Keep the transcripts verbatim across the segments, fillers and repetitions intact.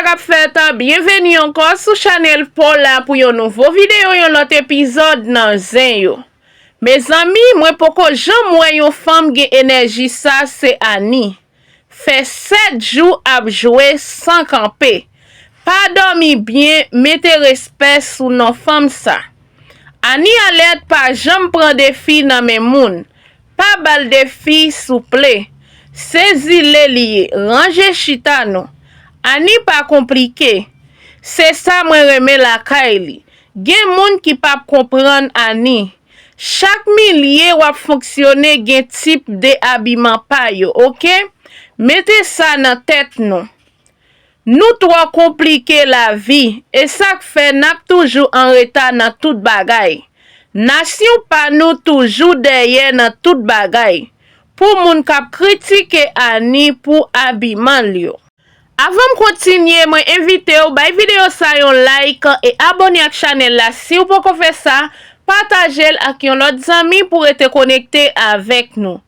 K ap fèt, byenveni ankò sou chanèl pa w la pou yon nouvo videyo, yon lòt epizòd nan Zen yo. Mezanmi, mwen poko janm wè yon fanm gen enèji sa, se Annie. Fè sèt jou ap jwe san kanpe. Pa dòmi byen, mete respè sou non fanm sa. Annie alèt, pa janm pran defi nan men moun. Pa ba l defi, souple. Se zile li ye, ranje chita nou. Annie pa konplike. Se sa mwen renmen lakay li. Gen moun ki p ap konprann Annie. Chak milye w ap fonksyone gen tip de abiman pa yo, oke? Mete sa nan tèt nou. Nou twò konplike lavi, e sa k fè n ap toujou an reta nan tout bagay. Nasyon pa nou toujou dèyè nan tout bagay. Pou moun k ap kritike Annie pou abiman l yo. Avan m kontinye, mwen envite w bay videyo sa yon like e abòne ak chanèl la si w poko fè sa, pataje l ak yon lòt zanmi pou rete konekte avèk nou.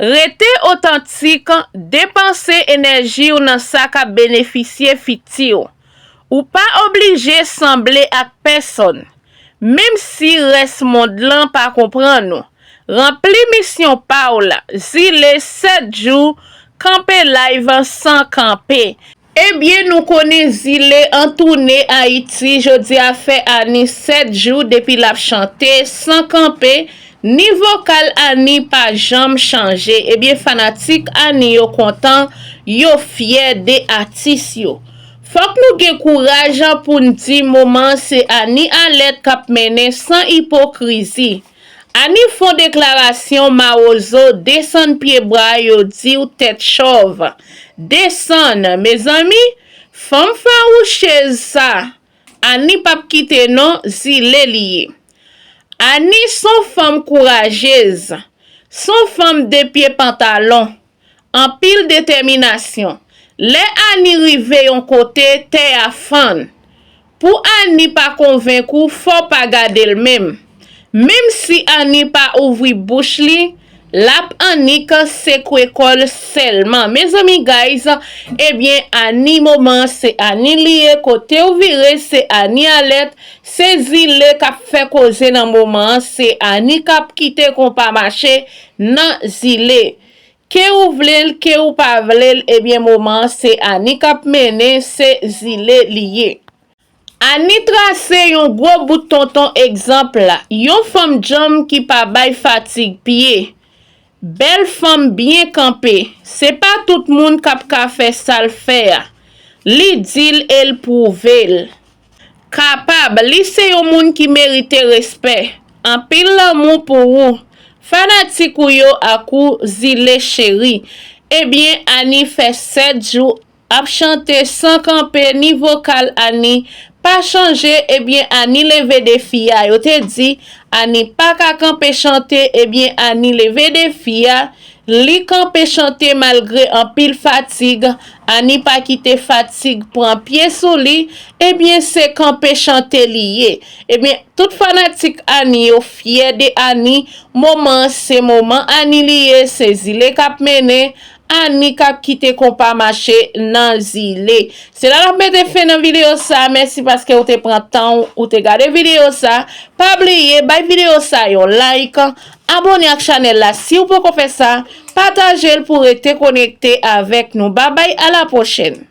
Rete otantik, depanse enèji w nan sa k ap benefisye fiti w. Ou pa oblije sanble ak pèsonn. Menm si rès mond lan pa konprann ou, ranpli misyon pa w la. Zile sèt jou, kanpe live san kanpe. Ebyen, nou konnen Zile an tounen Ayiti jodi a fè Annie sèt jou depi l ap chante san kanpe. Ni vokal Annie pa janm chanje. Ebyen, fanatik Annie yo kontan, yo fyè de atis yo. Fòk nou gen kouraj pou n di moman an se Annie alèt k ap mennen san ipokrizi. Annie fè yon deklarasyon, mawozo desann pye bra yo di w tèt chòv. Desann, mezanmi, fanm fawouchez sa. Annie p ap kite non, Zile li ye. Annie s on fanm kourajez. S on fanm de pye pantalon. Anpil detèminasyon. Lè Annie rive yon kote, tè a fann. Pou Annie pa konvenk ou, fò w pa gade l menm. Menm si Annie pa ouvri bouch li, l ap annik sekwe kò l sèlman. Mezanmi, guys, ebyen, Annie moman an se Annie li ye, kote w vire se Annie alèt, se Zile k ap fè koze nan moman an, se Annie k ap kite konpa mache nan Zile. Ke ou vle l, ke ou pa vle l, ebyen moman an se Annie k ap mennen, se Zile li ye. Annie trase yon gwo bout tonton egzanp la, yon fanm djanm ki pa bay fatig pye. Bèl fanm byen kanpe. Se pa tout moun k ap ka fè sa l fè a. Li di l e l pwouve l. Kapab, li se yon moun ki merite respè. Anpil lanmou pou ou. Fanatik ou yo ak ou, Zile cheri. Ebyen, Annie fè sèt jou ap chante san kanpe, ni vokal Annie pa chanje. Ebyen, Annie leve defi a. Yo te di Annie pa ka kanpe chante. Ebyen, Annie leve defi a. Li kanpe chante malgre anpil fatig. Annie pa kite fatig pran pye sou li. Ebyen, se kanpe chante li ye. Ebyen, tout fanatik Annie yo fyè de Annie. Moman an se moman Annie li ye, se Zile k ap mennen, Annie k ap kite konpa mache nan Zile. Se la n ap mete fen nan videyo sa. Mèsi paske ou te pran tan w, ou te gade videyo sa. Pa bliye, bay videyo sa yon like, abòne ak chanèl la si w poko fè sa, pataje l pou rete konekte avèk nou. Babay, a la pwochèn.